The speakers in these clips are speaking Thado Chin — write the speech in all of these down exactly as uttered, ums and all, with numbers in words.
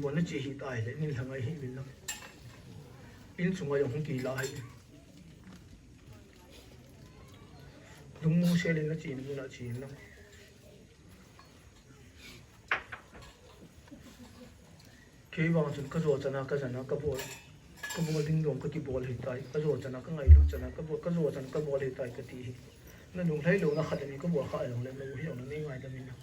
Bon na che hita ahile, nin lhangai hih uvin lang. Insung a jong hung kila hih. Lungmong sel in na chena mun a che in lang. Kei vang chun ka jo chan a ka jan a ka bol, ka bol ding jong ka kibol ahitai, ka jo chan a ka ngailut chan a ka bol, ka jo chan ka bol ahitai ka ti hi. Na lunglhai louna khat le ni ka bol kha jong le, na u hi jong na nei ngaidam in lang.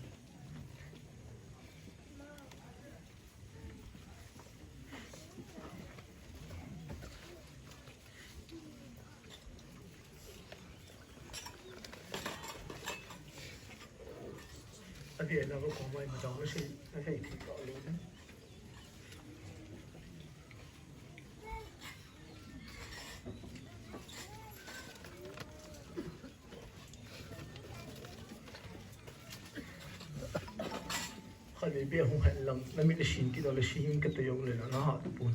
Abi, na ko mai ma dang se, na hei thi ka lo na. Khatvei beh hung hen lang, na mit na sin kit le, sin kit ta jong le, na ha tu pon.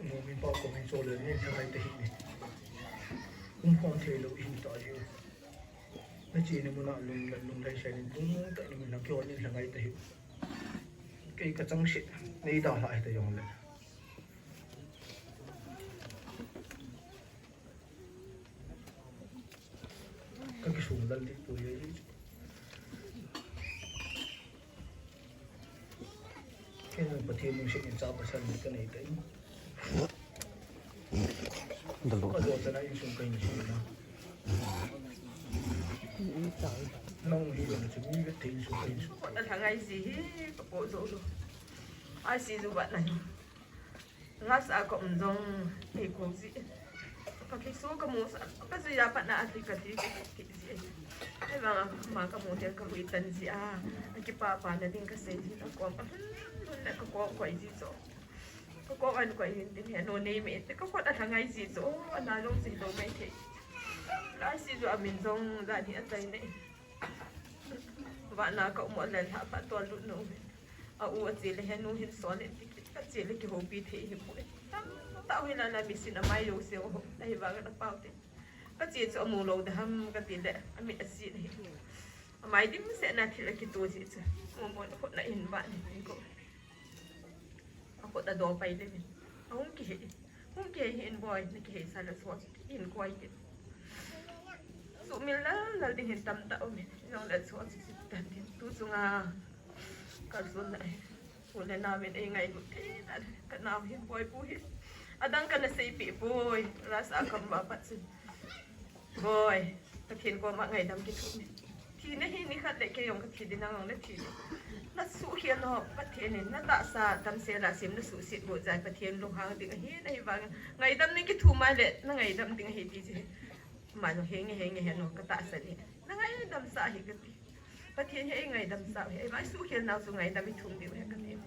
Mo mi pa ko min cho le, ni thangai te hi ni. Um khom thei lou hi ta ji. Na chena mun a lung, lung dai sai ni, lung ta ni mun a kyo ni thangai te hi. Kei ka chang se, nei da la ta jong le. Ka kisung lal ding poi ahi. Ken jong Pathen lungset in cha pasal ni ka nei tai. Ka jo chan a insung ka insung na. Nang hi jong chu mi vet thei insung ka insung. Ka lhangai ji hi ka po jo lo. Ai si ju ba na hi. Last a ka um jong, ei ko ji. Ka kisu ka mu sa, ka ji ya pat na a ti ka ti, ka ti ji. Ei vang ma ka mu te ka hui tan ji a. A kipa pa na ding ka sei ji na ko. Ka hun, hun na ka ko ko ji jo. Ka ko an ko hin tin he no nei me. Ka ko da thangai ji jo. Ana jong ji do mai the. Ka si jo a min jong da ni a tai nei. Vana ka um a lel ha pa to lut no. A u a che le he nu hin sol in ti kit ka che le kihoupi thei hi poi. Tam ta hoi la la mi sin a mai yo se o. Ahi vang a pau te. Ka che chu a mu lou da ham ka ti le a mit a si le. A mai dim se na thil a kito ji chu. Mo mo na khut na in ba ni ko. A khut a do pai le mi. A hung kihei. Hung kihei hi in boi, na kihei sa le so chu in koi kit. Sumil lal lal ding hin tam ta um in. Jong le so chu tan ding. Tu chunga ka sun na. Pu le nau min ei ngailut thei na. Ka nau hin boi pu hi. Adang ka na seipeh poi. Last a kam ba pat chu. Boi, Pathen koma ngaidam kithomin. Thina hi nikhat le kei jong kathi ding nang jong nathi ding. Na suhkhel nau Pathen in na tahsa damsel a sem na suhset bou jeh a Pathen lunghang ding ahi, ahi vang ngaidam ning kithum a le na ngaidam ding ahi ti chu. Ama jong henge henge he no ka tahsan hi. Na ngaidam sah hi kati. Pathen hi ei ngaidam sah hi, ei vang suhkhel nau chu ngaidam i thum diu hi kati.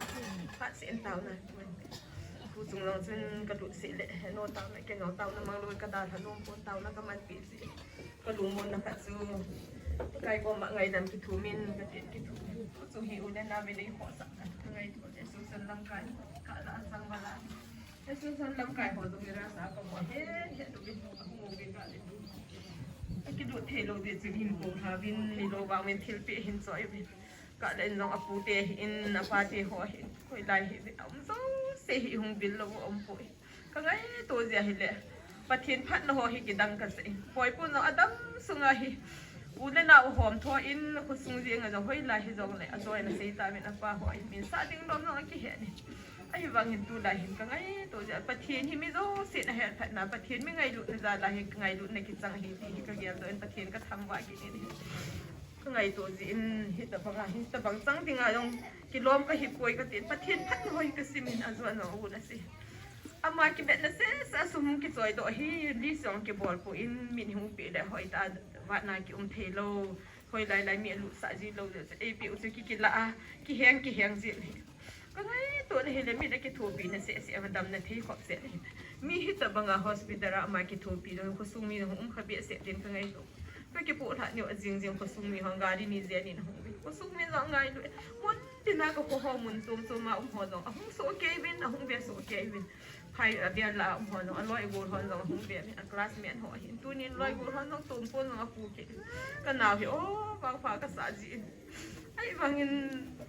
Phat seh in taona. Tu chung jong chun ka lut seh le, he no taona, kei jong taona mang lou, ka dalha nom pon, taona ka manpi seh. Ka lungmonna khat chu, Pakai koma ngaidam kithumin, ka ti kithumin. Tu chu hi u le nau min ei khohsah, ka ngaito, Jesu san lamkai, ka la sang bala. Jesu san lamkai ho jong hi rasa ka mo he, he tu bin, ka hung bin ka le. Ka kilut thei lou ding chu hin ko ha bin, ni lou vang min thilpeh hin choi bin. Ka le in jong a pu te hin, a pa te ho hin, hoilai hi, a um jouse hi hung bil lou a um poi. Ka ngaito jeh a hi le, Pathen phatna ho hi kidang ka sah in. Boi pu jong a dam sunga hi, u le nau hom tho in, khosung jeng a jong hoilai hi jong le, a joina sei ta min a pa ho hi, min sa ding lom jong a kihe ni. Ahi vang hin tulai hin ka ngaito jeh a, Pathen hi mi jouse na he phatna, Pathen mi ngailutna jal a hi ka ngailutna kichang hi, ti hi ka gel doh in Pathen ka thangvah kit in. Ka ngaito jeh in hitabang a, hitabang chang dinga jong kilom kahi poi ka tin. Pathen phatna ho hi ka simin a jong a u na si. Ama kibetna seh seh a sum kichoi doh hi list jong kibol poi in min hung peh le hoi ta vana kium thei lou. Hoilai lai mi alutsah ji lou jeh chu. Ei peh u chu ki kila a, kiheng kiheng jeh le. Ka ngaito na hi le mi na kithopi na seh seh a damna thei khop seh le. Mi hitabang a hospital a ama kithopi lou, khosung mi jong um kha behseh tin ka ngaito. Ka kipuilut nau a jing jing khosung mi hung gari ni jeh in hung. Khosung mi jong ngailu. Mun tina ka kho ho mun chom chom a um ho jong. Ahung soh kei uvin, ahung ve soh kei uvin. Pai a biar la um hon, a loi gol hon jong hung biar, a classmate ho hin. Tunin loi gol hon jong tum pon jong a pu ki. Ka nau hi, oh, vang pha ka sa ji. Ai vangin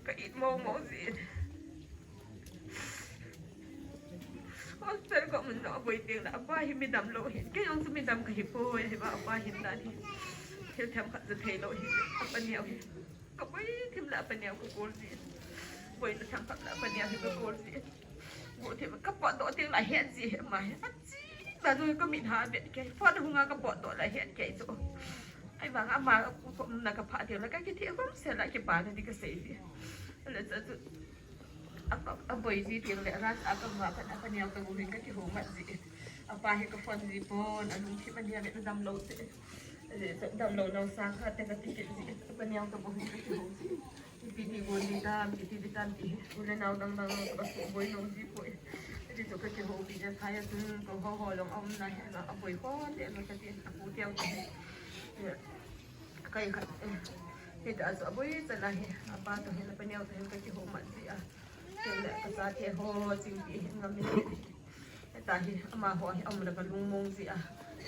ka it mo mo ji. Hospital ko mun jong a boi ting la, a pa hi mi dam lo hin. Kei jong chu mi dam ka hi poi, hi ba a pa hin dan hi. Thil them khat ja thei lo hi, a pa neo hi. Ka boi thim la pa neo ka kol ji. Boi na thang khat la pa neo hi ka kol ji. Boi thim ka pot doh ting la het ji hi ma hi. A chi na du ka mit ha bet ke. Phone hung a ka pot doh la het ke chu. Ai vang ama ku ko na ka pha ting la ka ki thi hom se la ki pa na di ka sei ji. Le sa tu. A, a boi ji ting le ras a ka ma pa na pa neo ka gu hin ka ki ho mat ji. A pa hi ka phone ji pon a lung thim a nia bet na dam lo se. Dam lo nau sang khat te ka ti kit ji, ka niang ka boi ka ti ho ji. Ipi ti gon di tam, ipi ti di tam ti. U le nau dang dang ka su boi nom ji poi. Ti chu ka ki ho pi ja thai a tun ko ho ho long om na he na a boi ko te lo ka ti a pu tiang ka he. Kai khat. He ta su a boi cha na he. A pa to he na pa niang to he ka ki ho mat ji a. Ke le ka sa te ho ching pi he ngam ni. Heta hi, amaho hi aum le ka lungmong ji a.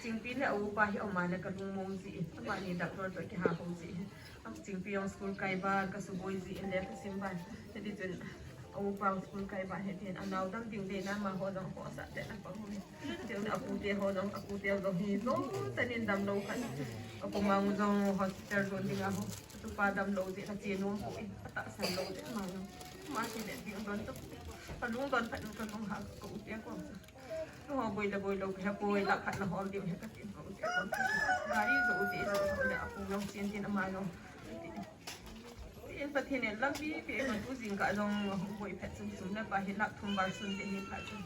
Chingpi le a upa hi aum a le ka lungmong ji in. Amani doctor toh kiha ho ji in. Am Chingpi jong school kai ban, ka suboi ji in le ka sim ban. Hiti chun a upa jong school kai ban hiti hin. A nau dam ding le na amaho jong ho sa te na pa ho. Chun a pu te ho jong, a pu te jong hi jong tanin dam lo khan. Ka pu mang jong hospital jong ding a ho. Tupa dam lo ji ka che nom pu in. A ta san lo ji ma jong. Ma ti le ding don to. Ka lung don phat ka lung ha ka u te ko. Ho boi le boi lo, he boi la khat la hol diu he ka tin ko. Gari jo ti jo le a pu jong chin tin ama jong. In Pathen in lampi pe ka tu jing ka jong boi phat chun sum le pai hi lakh thum bar sun te hi phat chun.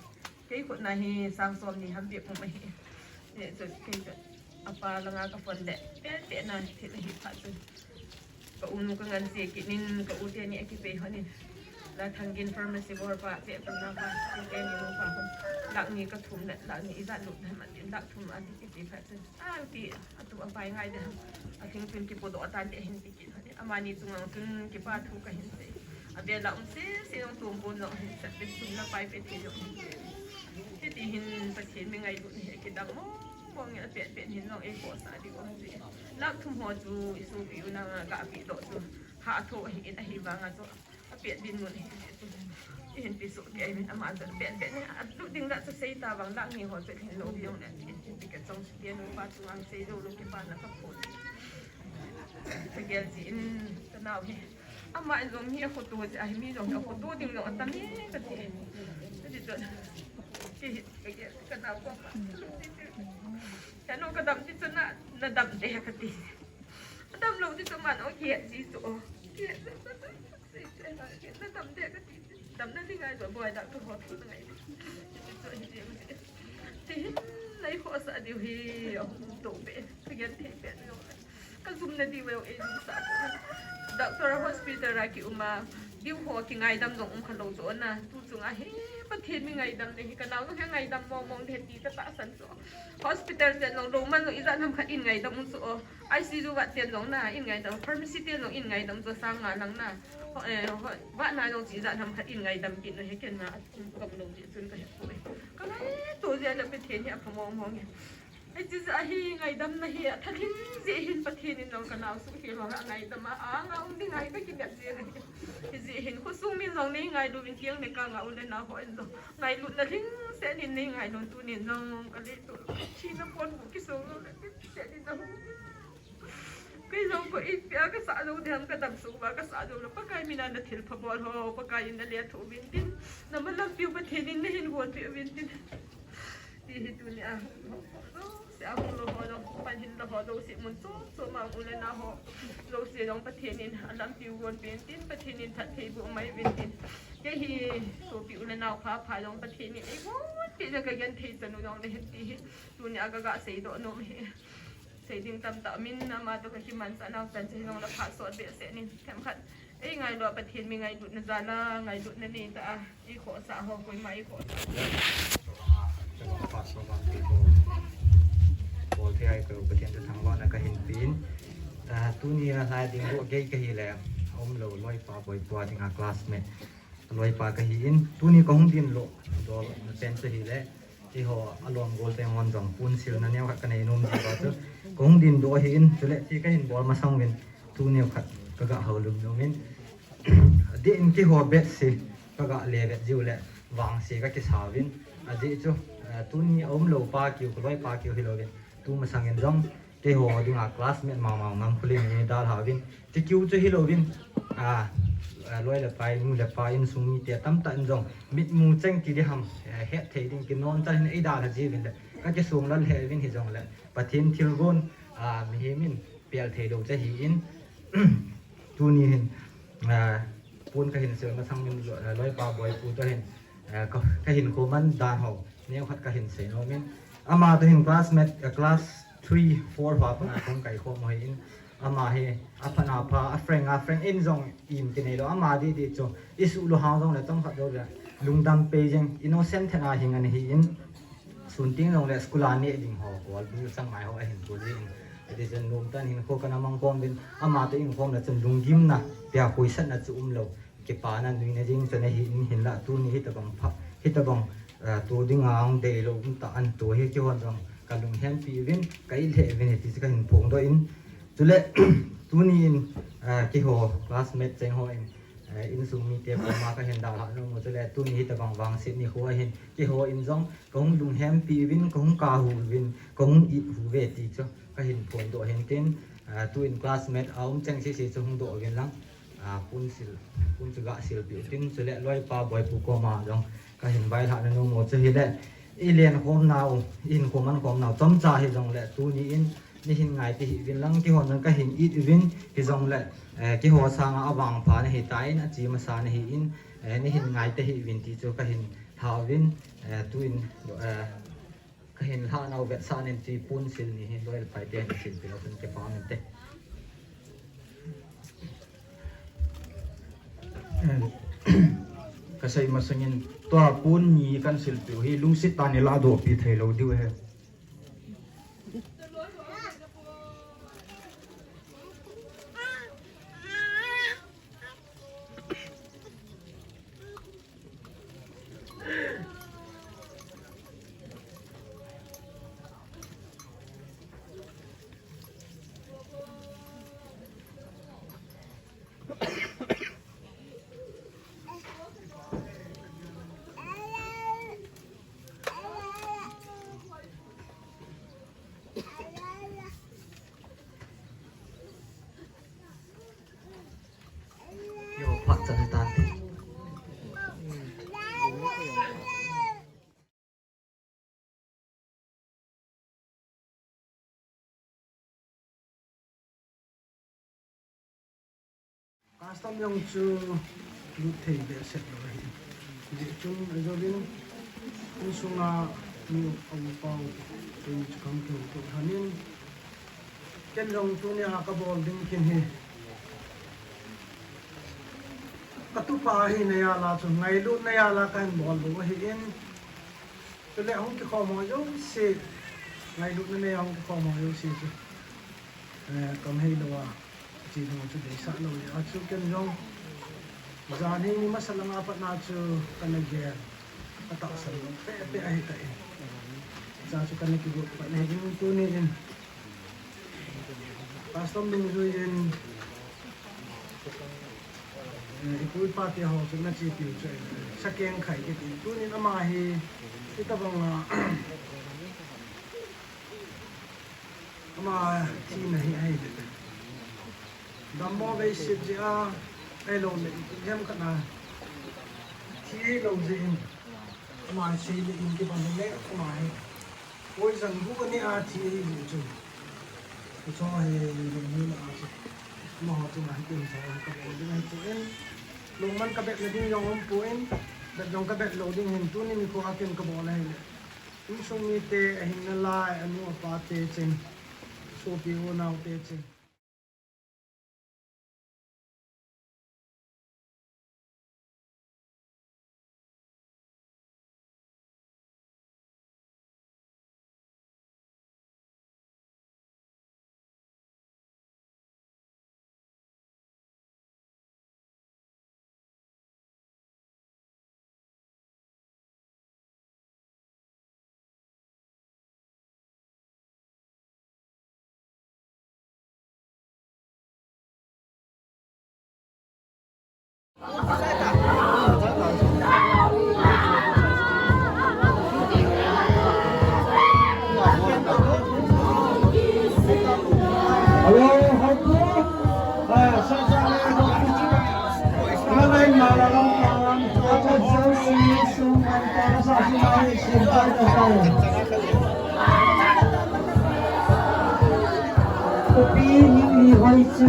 Kei khut na hi sang som ni ham pe pum ahi. Ne chu kei chu. A pa langa ka phone le, pe pe na thil ahi phat chun. Ka u nu ka ngan se kit nin, ka u te ni a kipe hon in. La Thangin pharmacy bor pa, pe pa na pa, pe pe ni nu pa hon. Lakh ni ka thum le, lakh ni ijat lut na man tin, lakh thum a ti kipe phat chun. A ti, a tu a pai ngai de. A thing chun kipo doh tan te hin ti kit hon in. Amani chunga chun kipa thu ka hin sei. A bel a um sese jong tumpon jong hin sat pe sum la pai pe thei jong hin sei. Hiti hin Pathen mi ngailut hi kidang mong mong in a pet pet hin jong ei khohsah diu ahi. Lakh thum ho chu i sopi u nanga gah pi doh chu ha tho ahi in ahi vanga chu a pet dinmun ahi chu. I hin pi soh kei min ama chu a pet pet ni a lut ding la chu sei ta vang lakh ni ho chu hin lo ding le in hin pi ka chong chu tia nu pa chunga sei lo lo kipa na ka phone. Ka gel ji in ka nau hi. Ama in jong mi a khoto ji, ahi mi jong a khoto ding jong a tam e ka ti. Ka ti chun. Ti hi ka gel ka nau ko. Ka no ka dam ti chun na, na dam de ka ti. A dam lo ti chun man o ki ji chu o. Ki na dam de ka ti. Dam na ti ngai jo boi da tu ho tu ngai. Ti chu hi ji. Ti hin lai khohsah diu hi a hung to pe. Ka gel thei pe diu. Ka jum na diu e, ei jum sa ko. Doctor hospital a ki um a, diu ho ki ngaidam jong um kha lo chu na. Tu chunga hi Pathen mi ngaidam na hi ka nau jong he ngaidam mong mong de ti ka tahsan chu. Hospital te jong lo man jong ijat ham khat in ngaidam un chu o. I C U ward te jong na in ngaidam, pharmacy te jong in ngaidam chu sang nga lang na. Ho, eh, ho, ward na jong chu ijat ham khat in ngaidam kin na he ken na a kum kam lo ji chun ka he ko e. Ka ngai to ji a la Pathen hi a pha mong mong e. Hiche jeh a hi ngaidamna hi a thalhing jeh hin Pathen in jong ka nau suhkhel ho a ngaidam a, a nga um ding a hi ka kinep jeh ahi. Hijeh hin khosung min jong nei ngailu vin tiang le ka nga u le nau ho in jong ngailutna lhingset in nei ngailu, tunin jong ka le tu thina pon bu kisong lo le lhingset in jong. Kei jong ko ipi a ka sah jou ding ham, ka dam sung uva ka sah jou lou. Pakai mina na thilpha bol ho, Pakai in na lethuh uvin tin. Na malampiu Pathen in na hin gonpeh uvin tin. Ti hi tunia. Jouse a hung lou ho jong, pan hin lou ho jouse mun chom chom a u le nau ho. Jouse jong Pathen in a lampiu gonpeh in tin, Pathen in phatthei boh mai uvin tin. Kei hi sopi u le nau pha pha jong Pathen in ei gonpeh jeh a ka genthei chan u jong le hin ti hi. Tunia ka ga seidoh nom hi. Sei ding tamtah min ama toh ka kimanchah nau chan chu hi jong le phat sot behseh nin themkhat. Ei ngailu a Pathen mi ngailutna jal a, ngailutna neitah a, ei khohsah ho, koima ei khohsah. Phat sot behseh ko. Bol thei a ko Pathen chu thangvahna ka hin pe in. Ah, tunia lai ding bou gei ka hi le. Umlou loi pa boi pa dinga classmate. Loipa kahin, tuni kahung dindoh, doh na pen chu hileh, eiho alom gol teng hon jong ponsilna neokhat kanei nom jiuva chu, kahung dindoh ahin, chuleh hiche kahin bol masang uvin, thu neokhat kaga houlim nom in, adeh in keiho batch se kaga le vet jiu leh, vangse kakisa uvin, ajeh chu, eh, tuni aumlou pa kiu, loipa kiu hilouvin, tu masang in jong, keiho dinga classmate mama Ngam Kholing in eidalha uvin. Ti kiu chu hilouvin. A, a, loi le pai, nu le pa, insung mite tamtah in jong. Mitmu cheng ti ding ham, eh, hetthei ding kinom chan hin eidalha jiuvin le. Kakisong lal lheh uvin hijongleh. Pathen thilgon, a, mihem in pel theilou chu ahin. Tuni hin, a, pon kahin sil masang in lo-, a, loipa Boipu toh hin, a, ka, kahinkho man dan ho. Neokhat kahin sei nom in. Ama toh hin classmate, a, class three, four ho a pat a kahung kaikhom u ahin. Ama hi aphatna pha, a frank, a frank in jong im kinei lou. Ama didi chu isuh lou hang jongleh chomkhat jouleh lungdam pei jeng, innocent thet a hing ana hin. Sun teng jongleh school a neh ding ho, kol bu chang mai ho ahin tou jin. Hiti chun nomtah in hinkho kana mangkhom uvin, ama toh inkhomin chun lunggimna, tia khoisatna chu umlou. Kipana nuina jing chun ahin, hinlah tuni hitabang pha, hitabang, eh, tou dinga hung deilou umtah in tou hi keihon jong kalunghempi uvin, ka-it lheh uvin hiti chu kahin phongdoh in. Chuleh, tuni in, eh, keiho classmate cheng hon, eh, insung mite koma kahin dalha nom u chuleh, tuni hitabang vangset nikho ahin, keihon jong kahung lunghempi uvin, kahung kahu uvin, kahung it uve ti chu kahin phongdoh hin tin, eh, tu in classmate a um cheng sese chu hung doh uvin lang. A, pon sil, pon chu gasilpeh u tin, chuleh loipa Boipu koma jong kahin vailhahna nom u chu hileh, i lenkhomnau, i hinkho mankhomnau chomcha hijongleh tuni in neihin ngaito hih uvin lang, keihon jong kahin it uvin hijongleh, eh, keiho sanga avangpha nahitan, ache masa nahin, eh, neihin ngaito hih uvin ti chu kahin lha uvin, eh, tu in, eh, kahin lhahnau vetsahnan ti ponsil ni hi loi le pai te hin silpeh lou chun kipa um inte. Kasei masangin tua pon ni kahin silpeh u hi lungset tah in i ladohpi theilou diu ahi. Yo, phat chan tante. Custom jong chu lut thei behseh lou ahi. Hijeh chun ajouvin insunga nu aum pau teni chu kahin kimuto lhonin, ken jong tunia kabol ding kin hi katupa hina jal a chu ngailutna jal a kahin bol u ahin. Chuleh hung kikhom ho jouse, ngailutna nei a hung kikhom ho jouse chu, eh, kamhei lou a, che lou chu deisah lou jeh a chu ken jong, jan hi masa langa patna chu kana gel, katahsan lou pehpeh ahitai. Cha chu kana kigot pat ahin, tuni in Custom dungjui in, eh, ipu ipa te ho chu nachepiu chu, eh, sakeng khai kiti. Tunin ama hi, hitabanga, ama thina hi ahi. Dammo vei sip jeh a, ahilou le, ipi ham khat na, thi ahilou jeh in, ama sei le in kibang le, ama hi. Poison bu ani a thi ahi jeh chun. Hicho hi lungmonna a chu. Amaho chunga hitin hicho hi kabol ding ahipoi. Lungmon kabetna ding jong umpoi. Bet jong kabet lou ding ahin tuni nikho a ken kabol ahile. Insung mite ahin nalai anu apa te chun. Sopi unau te chun. Kopi Ningli Hoi chu.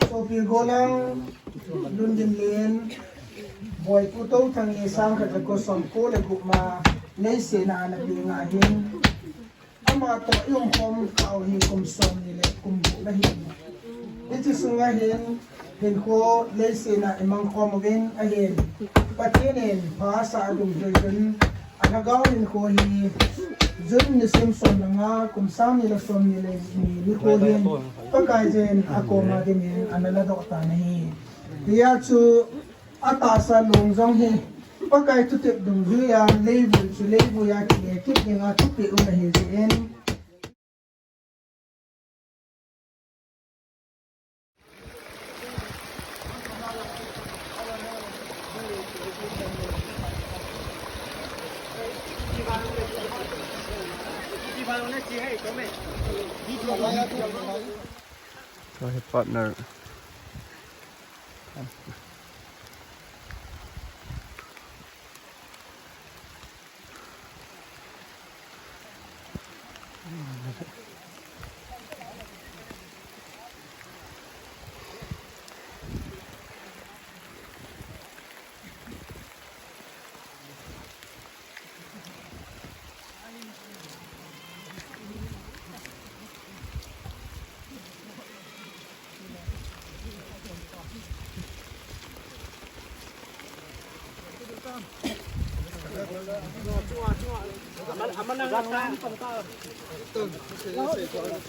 Sopi Golang, Lungdin Len, Boipu Touthang hi sangkhat le ko somko le gup ma leiset a ana peng ahin. Ama toh i umkhom kah u hi kum somni le kum gup ahi. Hiche sunga hin hinkho leiset a i mangkhom uvin ahin. Pathen in pha asah a dungjuiyin a lhagao hinkho hi June nisim som le nga kum sang ni le som ni le ni nikho hin Pakaiyin akoma dingin ana ladoh tan ahi. Hijeh chun atahsa long jong hi Pakai thutep dungjuiya leivui chu leivui a kile kit dinga thupeh um ahi jeh in. Partner.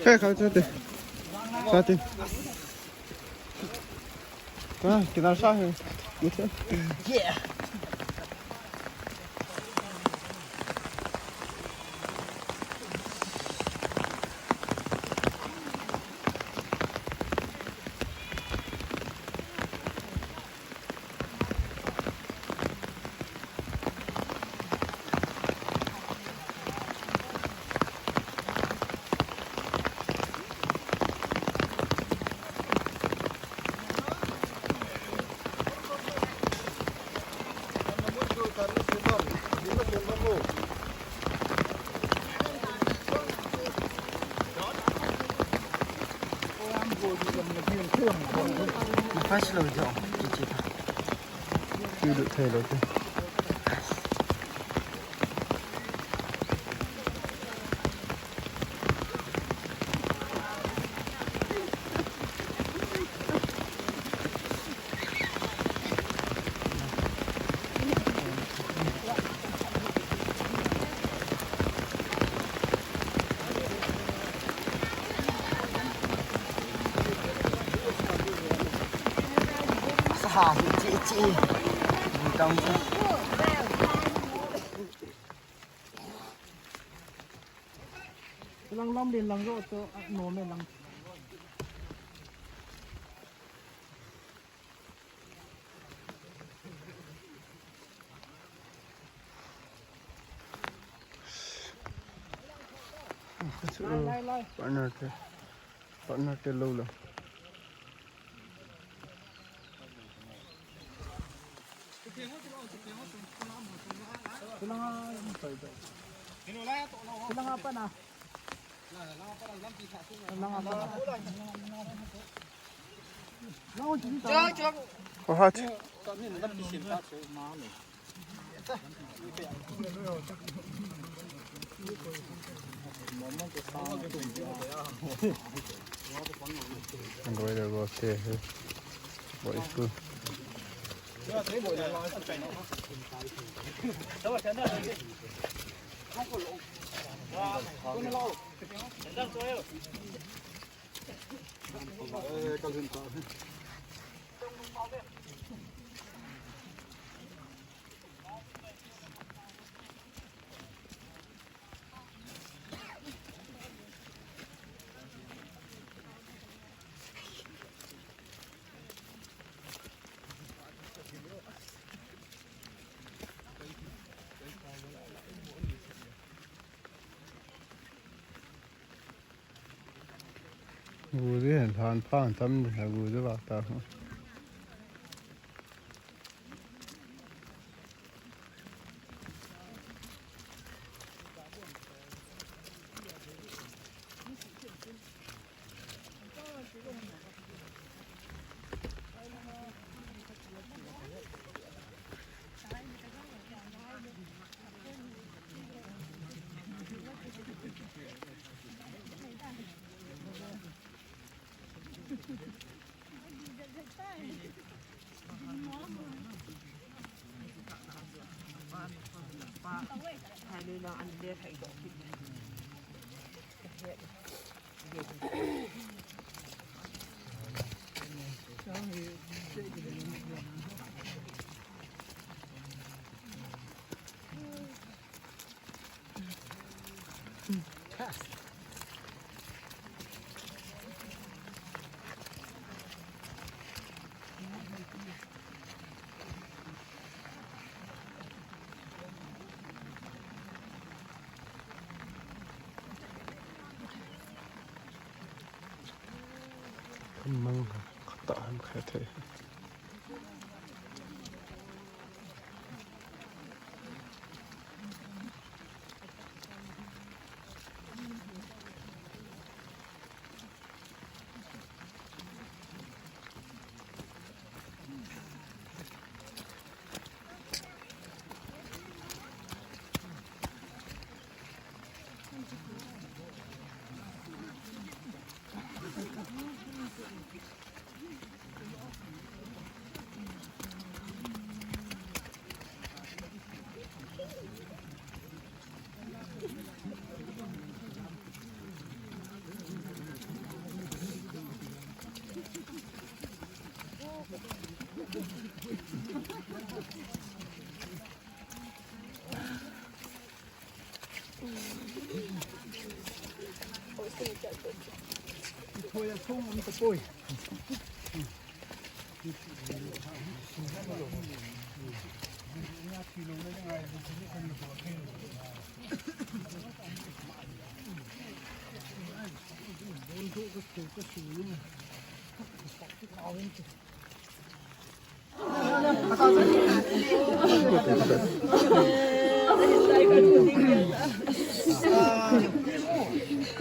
Hey, kau sate. Sate. Ah, किनारे सा है। Yeah. First lo jo, kichi ta. Kilu thei lo te. Ha, chi, chi. Tang. Lang lam din lang ro to, no me lang. Partner te, partner te lo lo. Sila nga pa na. Sila nga pa na. Ohat. Ang gawin na rote. Boy school. Gu di hen, lhan phan tam di, a gu di vak ta. Mang kata ham kha thei.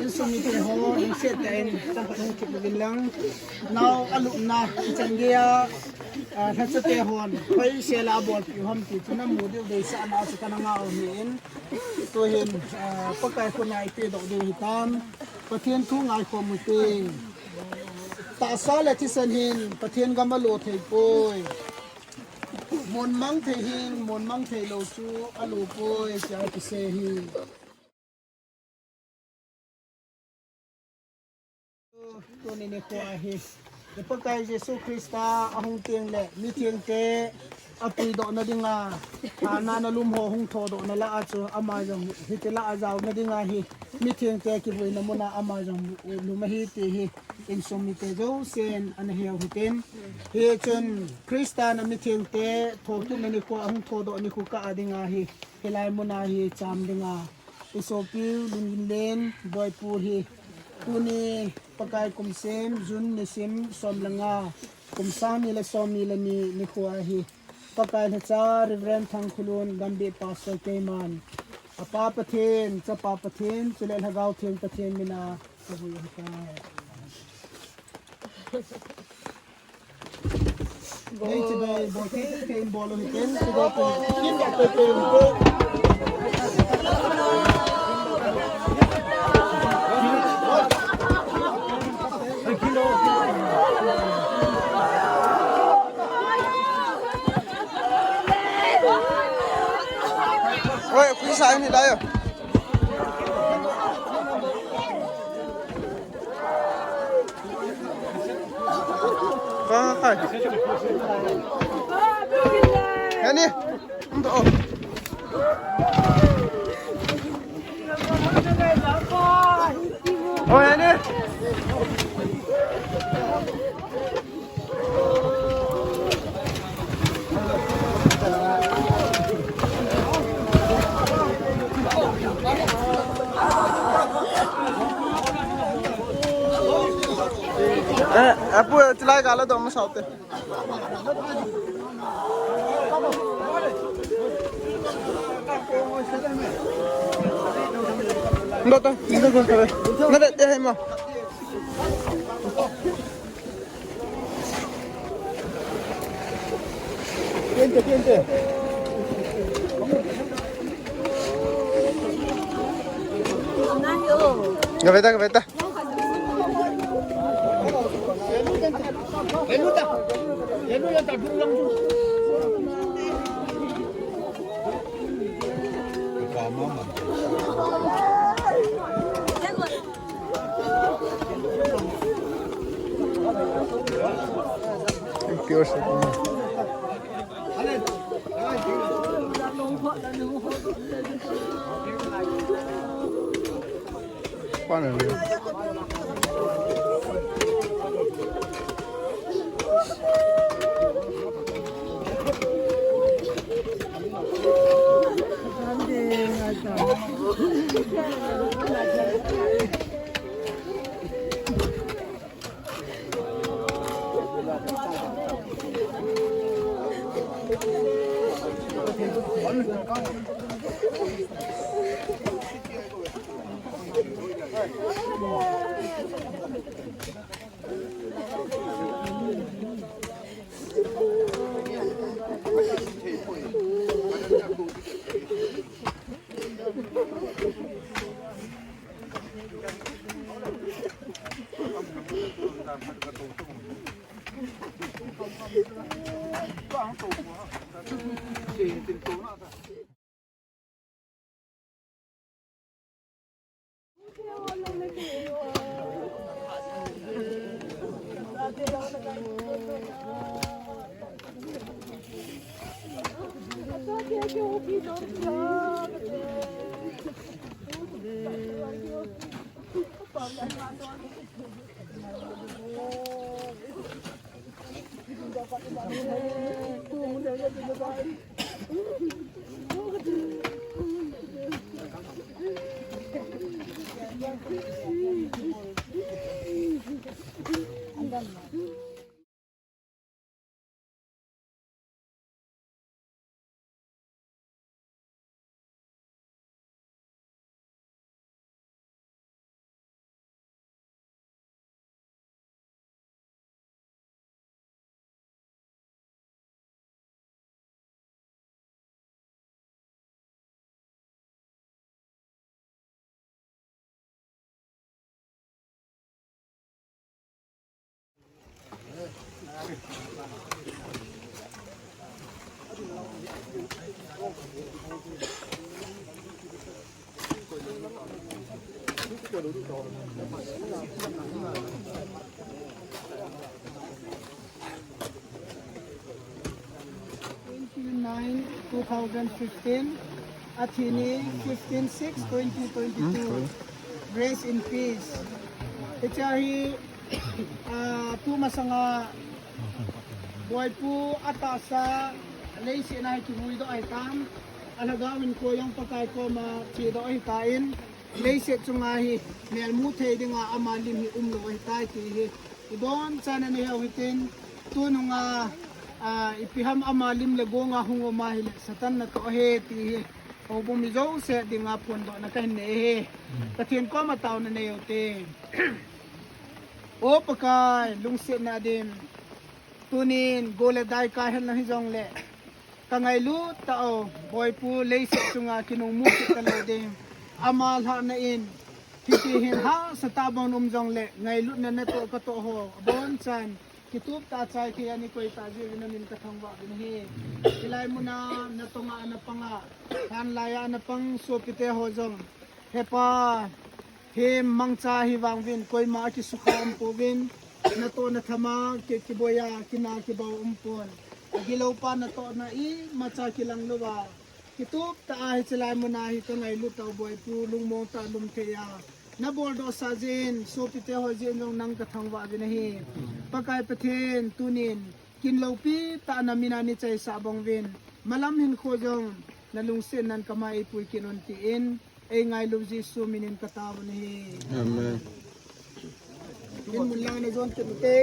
Insung mite ho, insung te in, tang patang kit uvin lang. Nao alupna, chan gei a, ah, lhacha te hon, hoisel a abolpeh u ham ti chu namu diu deisahna chu kana ngah u ahin. Tuhin, ah, Pakai khut a ipedoh diu hitam. Pathen thu ngaikhom ute. Tahsa le thisan hin Pathen gam alo thei poi. Mon mang thei hin, mon mang thei lou chu alo poi, tia kisei hi. Tuni nikho hi, Pakai Jesu Christa ahung teng le mithengte apuidohna dinga, ana na lum ho hung thodohna lah a chu ama jong hiti lah a jaona dinga hi mithengte kivuina muna ama jong lum ahi ti hi insung mite jousen ana heu hitin. Hichun Christa na mithengte thokitna nikho ahung thodoh nikho kah a dinga hi hilai muna hi cham dinga i sopiu Lunginlen Boipu hi tuni Pakai kum sem June nisim som le nga, kum sang ni le som ni le ni nikho a hi Pakai lhacha Reverend Thangkhulun Gambih Pastor keiman, apa Pathen, chapa Pathen, chule Lhagao Theng Pathen mina kavui ahitai. Oi, khui sa ni lai. Kai, kai. Yani. Oi, yani. Eh, apu, eh, chulai gala dong ma saute. Ndo to, ndo to, ndo to. Nada, eh, ma. Gaveta, gaveta. two thousand fifteen, athi ni fifteen six twenty twenty-two. Rest in peace. Hiche hi, ah, tu masanga Boipu atahsa leiset a hi kivui doh ahitan, alhagao in koi jong Pakai koma chedoh ahitan, leiset chunga hi melmu thei dinga ama lim hi umlou ahitai ti hi ibonchan ana he u hitin, tununga, ah, ipi ham ama lim le gong a hung um ahile Satan natoh ahi ti hi houbung mi jouse dinga phondohna kahin nei ahi. Pathen koma taona nei u hite. O Pakai, lungsetna dim. Tunin go le dai kahen lang hijongle, kangailut tah u Boipu leiset chunga kinungmu kit talou ding, ama lhahna in hiti hin hahsatah bang um jongle, ngailutna natoh katoh ho abonchan kitup tah a chai thei a nei koi tah jeh uvin namin kathangvah uvin ahi. Hilai muna natonga napanga, lhanlai a napang sopite ho jong, He Pa, hi mangcha hi vang uvin koima akisukha umpouvin, natoh nathama ki, kiboi a kina kibau umpon, agilou pa natohna imacha kilang louva, kitup tah a hiche lai muna hi kangailut tah u Boipu, lungmong tah a lum thei a naboldohsah jeh in, sopite ho jeh in jong nang kathangvah uvin ahi. Pakai Pathen, tunin kin loupi tah a namin a neichaisah bang uvin, malam hinkho jong nalungsetnan kamai eipui kit un tin, eingailu Jesu minin kataovin ahi. Amen. Inmun lang najon kit ute.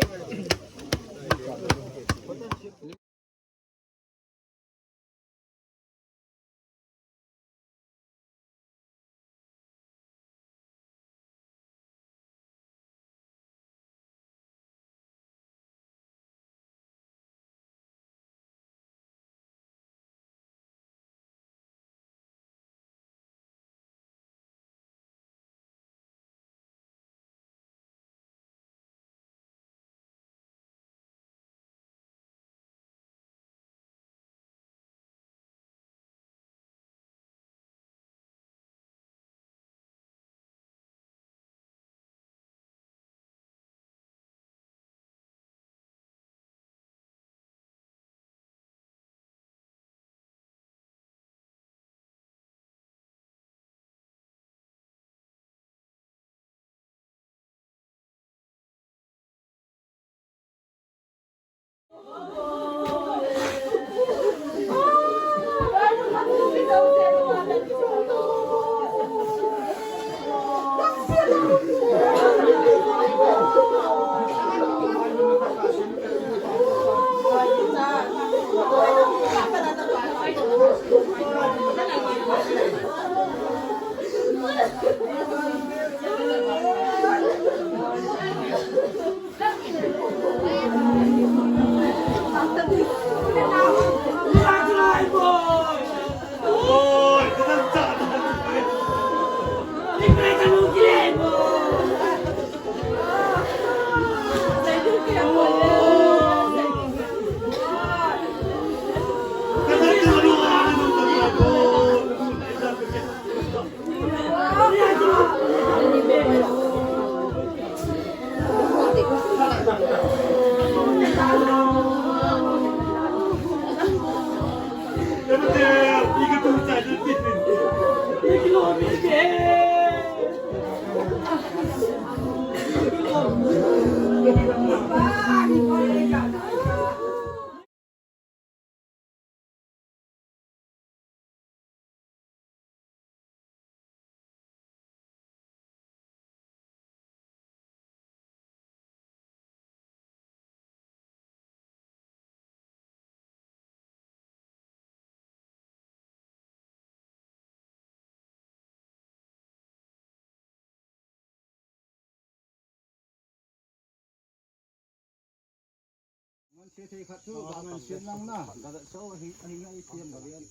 Ngan se thei khat chu, ba ngan se lang na. Ga da so hi, hi, hi, tiam ga bian.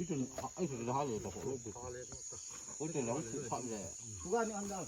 Itu ha, itu ha le to ko. Itu lang tu khat le. Suga ni ang dan.